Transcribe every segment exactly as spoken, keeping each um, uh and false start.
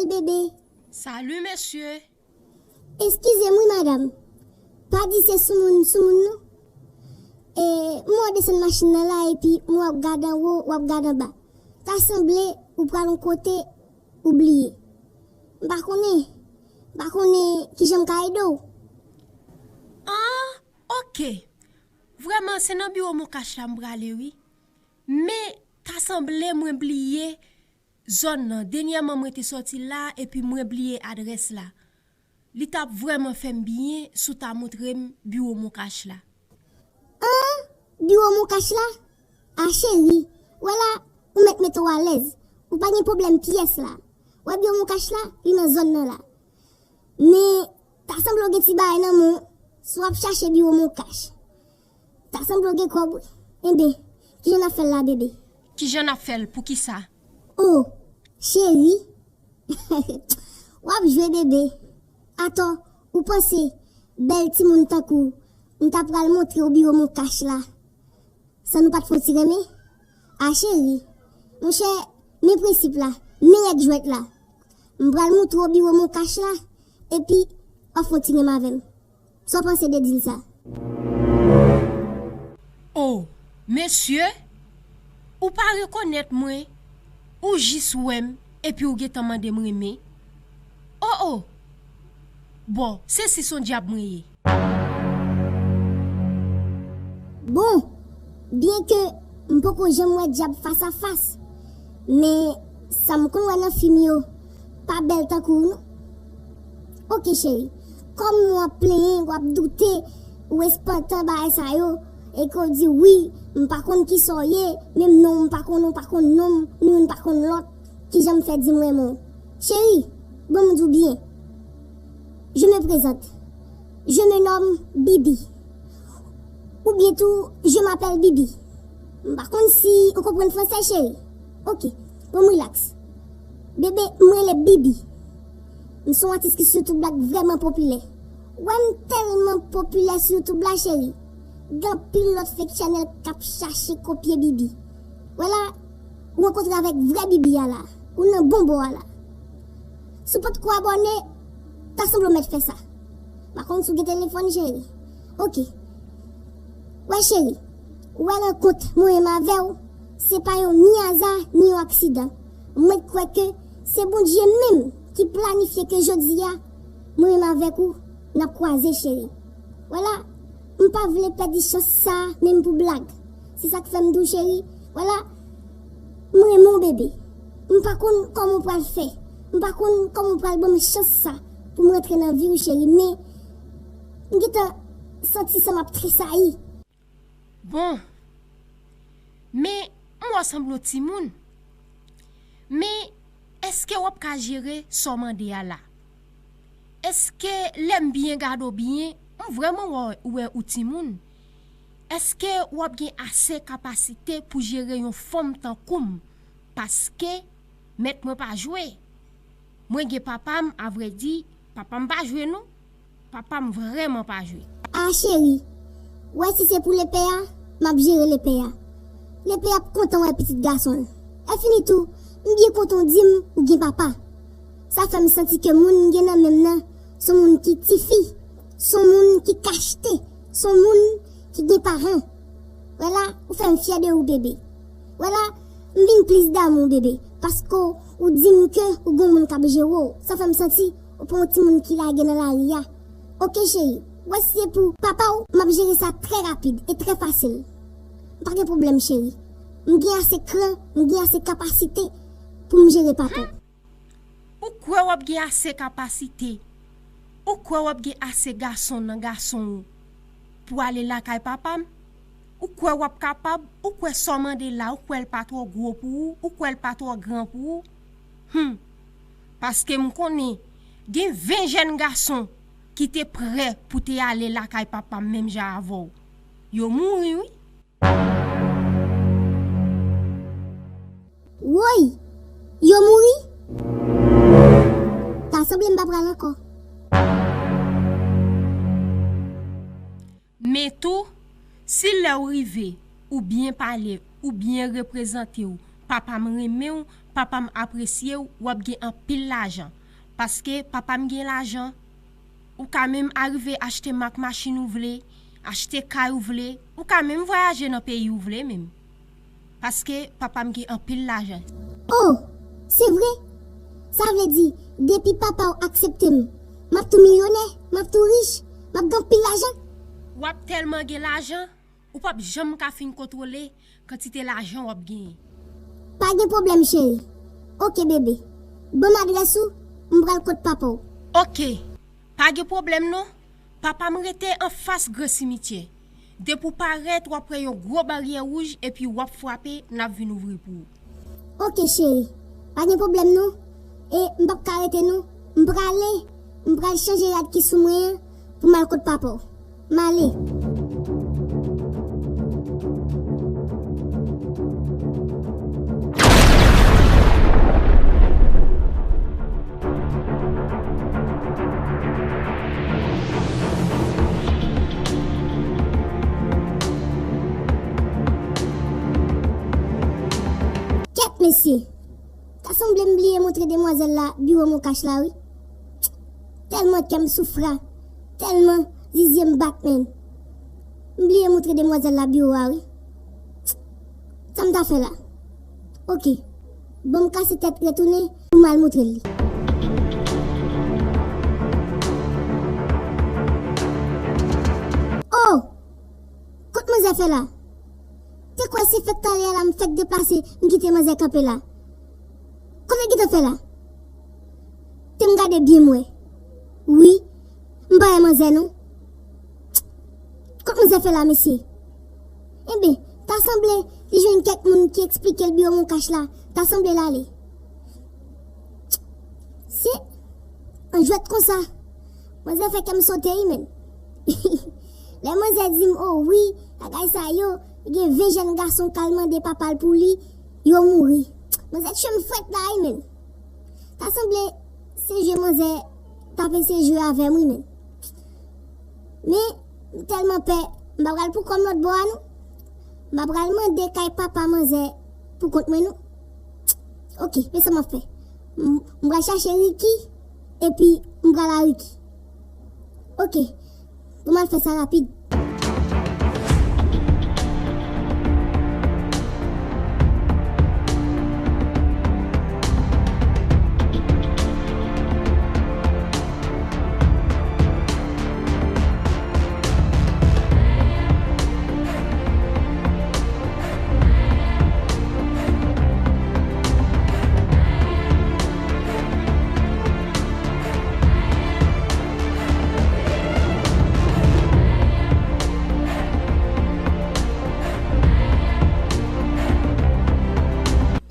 Bebe. Salut, monsieur. Eskize m wi, madanm. Pa di se soumoun, soumoun non. E, m wè w desann machin nan la, epi m wè w ap gade anwo, w ap gade anba. Ta sanble ou pral yon kote, ou bliye. M pa konnen, m pa konnen kijan m ka ede w. Ah, ok. Vrèman, se nan biwo Moncash la m prale, wi. Men, ta sanble mwen bliye zòn nan. Dènyèman, mwen te sòti la, epi mwen bliye adrès la. Li t ap vrèman fè m byen si w ta montre m biwo Moncash la. An, biwo Moncash la? A cheri, wè la, ou mèt mete w alèz. Ou pa gen pwoblèm pyès la. Wè biwo Moncash la, li nan zòn nan la. Men, ta sanble w gen ti bagay nan men w, si w ap chache biwo Moncash. Ta sanble w gen kòb, wi. Enben, kijan n ap fè l la, bebe? Kijan n ap fè l? Poukisa? O, cheri. W ap jwe, bebe. Atò, ou panse, bèl timoun tankou w, m ta pral montre w biwo Moncash la, san nou pa t fon ti renmen? A cheri, monchè, men prensip la, men règ jwèt la. M pral montre w biwo Moncash la, epi w ap fon ti renmen avè m. Sa w panse de dil sa? O, mesye, ou pa rekonèt mwen, ou jis wè m, epi w gentan mande m renmen? O, o! Bon, se si s on dyab mwen ye. Bon, byenke m poko janm wè dyab fas a fas, men sa m konn wè nan fim yo pa bèl tankou w non. Oke, cheri, kòm w ap plenyen, w ap doute, ou espantan bagay sa yo, e ke w di, wi, m pa konn kisa w ye, menm non w m pa konnen, w pa konn non m, ni youn pa konn lòt, kijan m fè di m renmen w? Cheri, bon, m di w byen. Je me présente. Je me nomme Bibi. Oubyen tou, je m'appelle Bibi. M pa konn si ou konprann fransè, cheri. Oke, bon, m rilaks. Bebe, m rele Bibi. M se yon atis ki sou YouTube la k vrèman popilè. Ou wè m tèlman popilè sou YouTube la, cheri. Gen anpil lòt fake channel k ap chache kopye Bibi. Wè la, ou rankontre avèk vrè Bibi a la. Ou nan bon bò a la. Si w potko abòne, ta sanble w mèt fè sa. M pa konn si w gen telefòn, cheri. Oke. Wè, cheri, ou wè rankont mwen menm avè w, se pa yon ni aza, ni yon aksidan. Mwen kwè ke se Bondye menm ki planifye ke jodi a, mwen menm avèk ou, n ap kwaze, cheri. Wè la, m pa vle pèdi chans sa a, menm pou blag. Se sa k fè m di w, cheri, wè la, m renmen w, bebe. M pa konn kòman w pral fè. M pa konn kòman w pral ban m chans sa pou m rantre nan vi w, cheri, men m gentan santi san m ap tresayi. Bon, men m wè w sanble yon timoun. Men, èske w ap ka jere sa w mande a la? Èske lè m byen gade w byen, m vrèman wè, wè ou timoun? Èske w ap gen ase kapasite pou jere yon fanm tankou m? Paske, mèt mwen pa jwe. Mwen gen papa m, avrèdi, papa m pa jwe non. Papa m vrèman pa jwe. A cheri, w wè si se pou lepè a, m ap jere lepè a. Lepè ap kontan wè pitit gason l. Èfini tou, m byen kontan w di m ou gen papa. Sa fè m santi ke moun m gen nan men m nan, se yon moun ki tifi, se yon moun ki kachte, se yon moun ki gen paran. Wè la, ou fè m fyè de ou, bebe. Wè la, m vin plis damou w, bebe, paske w di m ke ou gen yon moun k ap jere w. Sa fè m santi ou pa yon timoun ki lage nan lari a. Oke, cheri, wè si se pou papa w, m ap jere sa trè rapid e trè fasil. M pa gen pwoblèm, cheri. M gen ase kran, m gen ase kapasite pou m jere papa w. Ou kwè w ap gen ase kapasite? Ou kwè w ap gen ase gason nan gason w pou ale lakay papa m? Ou kwè w ap kapab? Ou kwè sa w mande la, ou kwè l pa twò gwo pou ou? Ou kwè l pa twò gran pou ou? Hum. Paske m konnen gen ven jèn gason ki te prè pou te ale lakay papa m menm jan avè w. Yo mouri, wi. Woy! Yo mouri? Ta sanble m pa pral ankò. Men tou, si lè w rive, ou byen pale, ou byen reprezante w, Papa m renmen w, papa m apresye w, w ap gen anpil lajan. Paske papa m gen lajan. Ou ka menm arive achte mak machin ou vle, achte kay ou vle, ou ka menm vwayaje nan peyi ou vle menm. Paske papa m gen anpil lajan. Oh, se vre? Sa vle di, depi papa w aksepte m, m ap tou milyonè, m ap tou rich, m ap gen anpil lajan? W ap tèlman gen lajan, ou p ap janm ka fin kontwole kantite lajan w ap genyen. Pa gen pwoblèm, cheri. Oke, bebe. Ban m adrès ou, m pral kot papa w. Oke. Pa gen pwoblèm non. Papa m rete anfas gran simityè. Depi w parèt, w ap wè yon gwo baryè wouj epi w ap frape, n ap vin ouvri pou ou. Oke, cheri. Pa gen pwoblèm non. E m p ap ka rete non. M prale. M pral chanje rad ki sou mwen an pou m al kot papa w. M ale. Kèt, mesye! Ta sanble m bliye montre demwazèl la biwo Moncash la, wi. Tèlman kè m soufra, tèlman zizye m bat, menn. M bliye montre demwazèl la biwo a, wi. Sa m ta fè la? Oke. Bon, m kase tèt retounen pou m al montre l li. Oh! Kot manzè fè la? Te kwè se fèk talè a la m fèk deplase, m kite manzè kanpe la. Kote l gentan fè la? Te m gade byen m wè. Wi, m pa wè manzè non. Kot manzè fè la, mesye? Enben, ta sanble li jwenn kèk moun ki eksplike l biwo Moncash la, ta sanble l ale. Se an jwèt konsa. Manzè fè kè m sote, wi, menn. Lè manzè di m, o wi, bagay sa yo, gen ven jèn gason k al mande papa l pou li, yo mouri. Manzè tchwe m frèt la, wi, menn. Ta sanble se je manzè t ap eseye jwe avè m, wi, menn. Men, m tèlman pè, m pa pral pou kò m lòt bò a, non. M pa pral mande kay papa manzè pou kont mwen, non. Oke, men sa m ap fè. M, m pral chache Ricky, epi m pral a Ricky. Oke, pou m al fè sa rapid.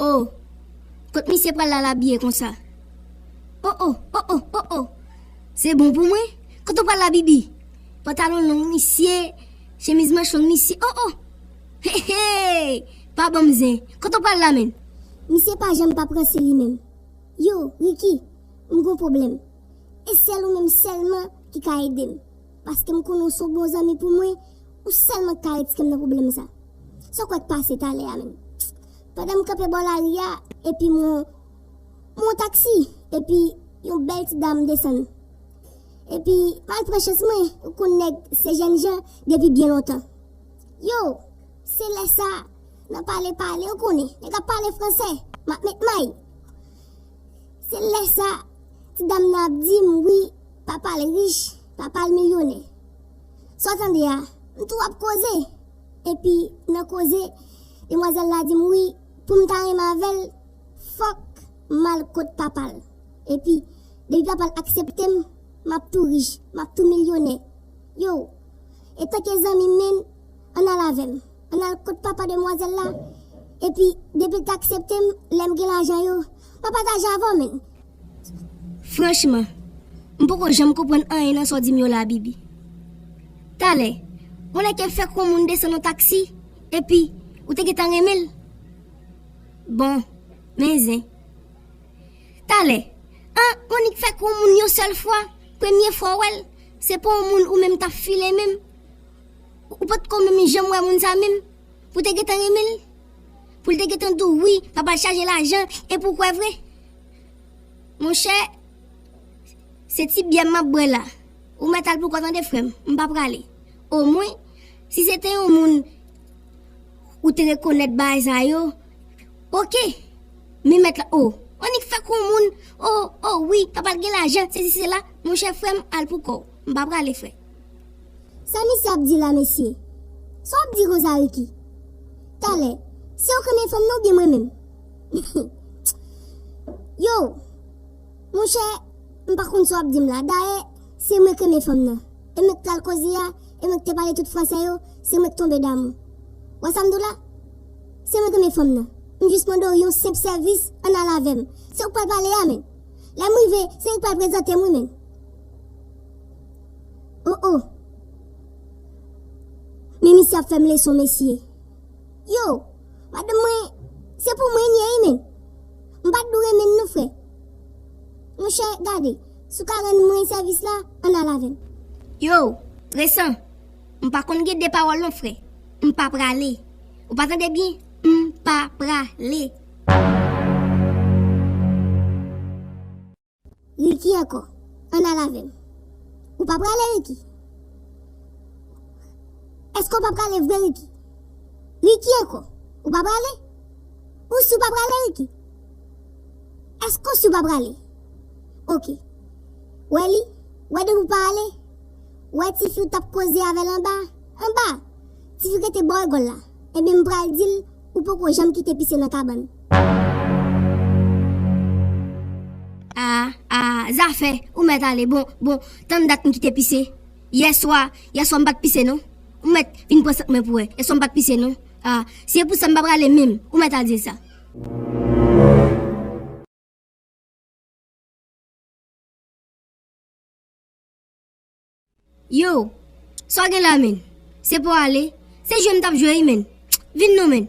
Oh, kot misye pral la l abiye konsa? Oh, oh, oh, oh, oh, oh. Se bon pou mwen? Kote w pral la, Bibi? Pantalon long misye, chemiz manch long misye. Oh, oh. Hey, hey. Pa ban m zen. Kote w pral la, menn? Misye pa janm p ap ranse li menm. Yo, Ricky, m gon pwoblèm. E sèl ou menm sèlman ki ka ede m. Paske m konnen w se yon bon zanmi pou mwen, ou sèlman k ka retire m nan pwoblèm sa. Sa w kwè k pase talè a menm? Pandan m kanpe bò lari a, epi m wè yon, m wè yon taksi, epi yon bèl ti dam desann. Epi, m al pran chans mwen, ou konn nèg se jènjan depi byen lontan. Yo, se lè sa, nan pale pale, ou konnen, nèg ap pale fransè, m ap met may. Se lè sa, ti dam nan ap di m, wi, papa l rich, papa l milyonè. Sa w tande a, m tou ap koze. Epi, nan koze, demwazèl la di m, wi, pou m ta renmen avè l, fòk m al kot papa l. Epi, depi papa l aksepte m, m ap tou rich, m ap tou milyonè. Yo, etanke zanmi m, menn, ann al avè m. Ann al kot papa demwazèl la. Epi, depi l t aksepte m, lè m gen lajan yo, m a pataje avè w, menn. Franchman, m poko janm konprann anyen nan sa w di m yo la, Bibi. Talè, yon nèg k fèk yon moun desann yon taksi, epi ou te gentan renmen l. Bon, men zen. Talè, an, ou annik fèk yon moun yon sèl fwa, premye fwa w wè l, se pa yon moun ou menm t ap file menm. Ou potko menm janm wè moun sa menm, pou te gentan renmen l. Pou l te gentan di w wi, papa l chaje lajan, e pou w kwè vre? Monchè, se ti byè m ap bwè la. Ou mèt al pou kò w tande, frè m, m pa prale. Omwen, si se te yon moun ou te rekonèt bagay sa yo, oke. Men mèt la, o, annik fè kou moun, o, o wi, papa l gen lajan, sesi sela, monchè, frè m, al pou kò w. M pa prale, frè. Sa misye ap di la, mesye? Sa w ap di konsa, Ricky? Talè, se ou k renmen fanm nan oubyen mwen menm? Yo, monchè, m pa konn sa w ap di m la. Dayè, se mwen k renmen fanm nan. E mwen k pral koze a, e mwen k te pale tout fransè yo, se mwen k tonbe damou. Wè sa m di w la? Se mwen k renmen fanm nan. M jis mande w yon senp sèvis, ann al avè m. Se ou k pral pale a, men. Lè m rive, se ou k pral prezante m, wi, men. O, o. Men misye ap fè m leson, mesye. Yo, madanm mwen, se pou mwen l ye wi, men. M pa t dwe renmen l non, frè. Monchè, gade, si w ka rann mwen sèvis la, ann al avè m. Yo, Resan, m pa konn gen de pawòl non, frè. M pa prale. Ou pa tande byen? M pa prale. Ricky ankò, ann al avè m. Ou pa prale, Ricky? Èske w pa prale vre, Ricky? Ricky ankò, ou pa prale? Ou si w pa prale, Ricky? Èske w si w pa prale? Oke. Wè li, wè depi w pa ale, wè tifi w t ap koze avè l anba, anba. Tifi rete bò rigòl la. Ebyen, m pral di l, ou poko janm kite pise nan kabann. A, a, zafè, ou mèt ale. Bon, bon, tann dat m kite pise. Yèswa, yèswa m pa t pise non. Ou mèt vin pran sant mwen pou wè. Yèswa m pa t pise non. A, si se pou sa m pa prale menm. Ou mèt al di l sa. Yo, sa w gen la, men? Se pa w ale? Se jwe m t ap jwe wi, men. Vin non, men.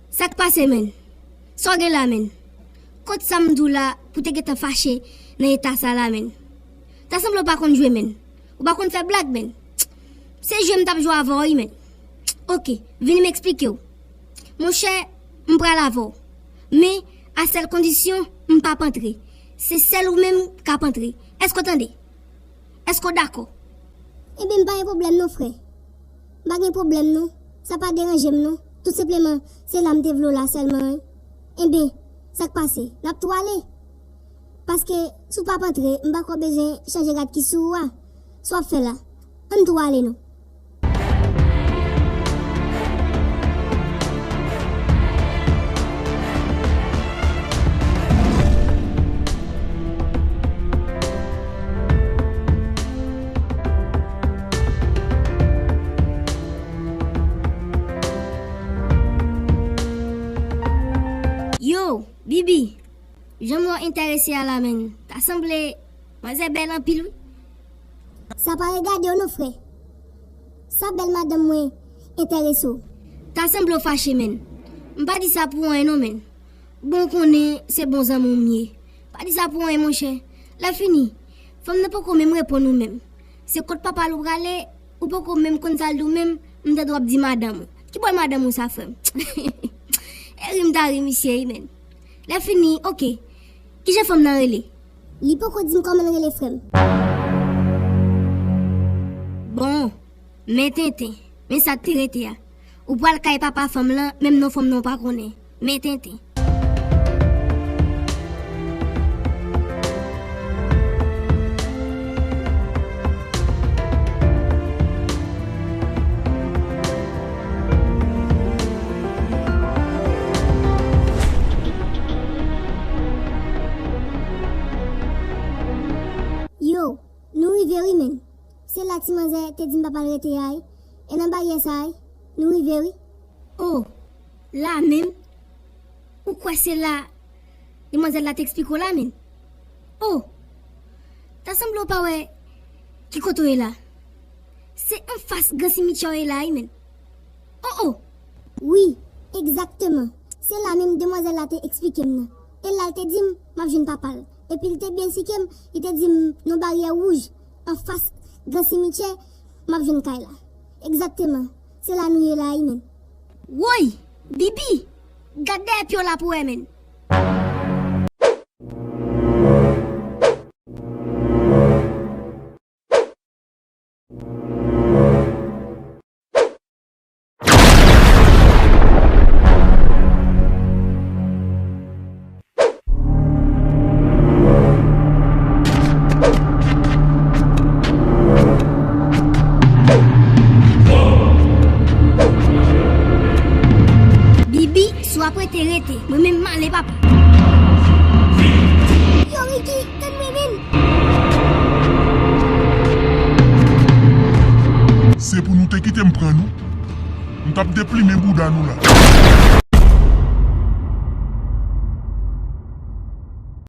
Sa k pase, men? Sa w gen la, men? Kot sa m di w la pou te gentan fache nan eta sa la, men? Ta sanble w pa konn jwe, men. Ou pa konn fè blag, men. Se jwe m t ap jwe avè w wi, men. Oke, vini m eksplike w. Monchè, m pral avè w. Men, a sèl kondisyon, m p ap antre. Se sèl ou menm k ap antre. Èske w tande? Èske w dakò? Ebyen, m pa gen pwoblèm non, frè. M pa gen pwoblèm non. Sa pa deranje m non. Tou senpleman, se la m te vle w la sèlman wi. Enben, sa k pase? N ap tou ale. Paske, si w p ap antre, m pa kwè w bezwen chanje rad ki sou ou a. Sa w ap fè la? Ann tou ale non. Yo, Bibi, jan m wè w enterese a la, men, ta sanble manzè bèl anpil, wi. Sa pa regade w non, frè. Sa bèl madanm mwen enterese w. Ta sanble w fache, men. M pa di sa pou anyen non, men. Bon, w konnen se bon zanmi w m ye. Pa di sa pou anyen, monchè. Lè fini, fanm nan poko menm reponn ou menm. Se kot papa l ou prale, ou poko menm konn sa l di w menm, m tande w ap di madanm ou. Ki bòl madanm ou sa, frè m? E ri m ta ri misye wi, men. Lè fini, oke. Kijan fanm nan rele? Li poko di m kòman l rele, frè m. Bon, men tenten, men sa k te rete a. Ou pral kay papa fanm lan, menm non fanm nan w pa konnen. Men tenten. Yo, nou rive wi, men. Se la ti manzè te di m papa l rete a wi. E nan baryè sa a wi, nou rive wi. O, la menm? Ou kwè se la demwazèl la te eksplike w la menm? O, ta sanble w pa wè ki kote w ye la. Se anfas gran simityè w ye la wi, men. O, o! Wi, egzakteman. Se la menm demwazèl la te eksplike m nan. E la l te di m m ap jwenn papa l. Epi l te byen eksplike m, li te di m nan baryè wouj, anfas gran simityè, m ap jwenn kay la. Egzakteman. Se la nou ye la wi, menn. Woy! Bibi! Gad dèyè pye w la pou wè, menn. Bibi, si w ap rete, rete. Mwen menm, m ale, papa. Yo, Ricky, tann mwen, menn. Se pou nou te kite m pran nou. M t ap deplimen bouda nou la.